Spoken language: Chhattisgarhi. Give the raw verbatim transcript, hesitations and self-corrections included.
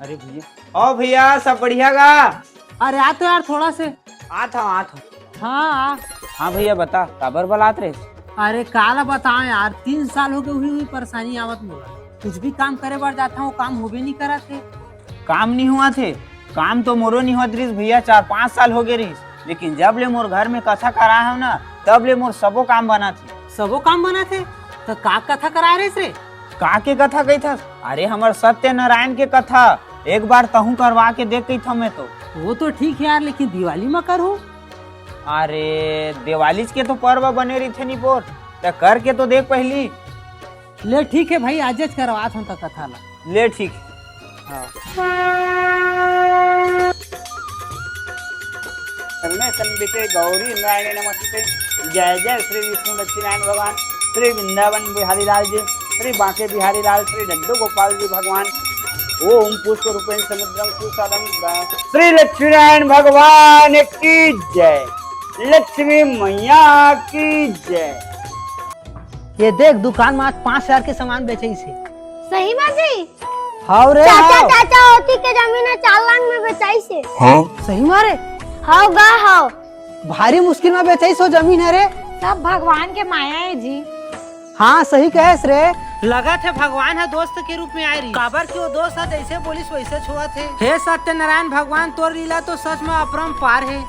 अरे भैया, ओ भैया, सब बढ़िया गा? अरे आ तो यार थोड़ा से। आत हूँ, आत हूँ। हाँ, आ। हाँ भैया, बता, काबर बलात रहे? अरे काला बताओ यार, तीन साल हो गए हुई हुई परेशानी आवत मोला। कुछ भी काम करे बर जाता हूँ, काम होबे नहीं करा थे। काम नहीं हुआ थे? काम तो मोरो नहीं हुआ रिस भैया, चार पाँच साल हो गए रिस, लेकिन जब ले मोर घर में कथा करा है ना, तब ले मोर सबो काम बना थे। सबो काम बना थे? तो का कथा करा रहे रे? का के कथा कही था? अरे हमर सत्यनारायण के कथा। एक बार तहूँ करवा के देख कही था मैं तो। वो तो ठीक है यार, लेकिन दिवाली में करूँ? अरे दिवाली के तो पर्व बने रही थे निपोर, तो करके तो देख पहली। ले ठीक है भाई, आज करवा था तो कथा ला। ले ठीक है। हाँ। सर्वे संबिते गौरी नारायण नमस्ते। जय जय श्री विष्णु लक्ष्मीनारायण भगवान, श्री वृंदावन बिहारी लाल जी, श्री बांके बिहारी लाल, श्री लड्डू गोपाल जी भगवान। ओम पुष्प रूपेण समुद्रम सुसागरम। श्री लक्ष्मीनारायण भगवान की जय, लक्ष्मी मैया की जय। ये देख, दुकान में आज पाँच हजार के सामान बेचे से। सही में जी? हाव रे, चाचा, हाव। चाचा होती के जमीन है चार लाख में बेचाई से। सही में रे? हाव गा, हाव। भारी मुश्किल में बेचाई सो जमीन है रे। सब भगवान के माया है जी। हाँ, सही कहेस रे। लगत है भगवान ह दोस्त के रूप में आए रही, काबर कि वो दोस्त ह जैसे बोलिस वैसे छुआ थे। हे सत्यनारायण भगवान, तोर लीला तो सच में अपरंपार है।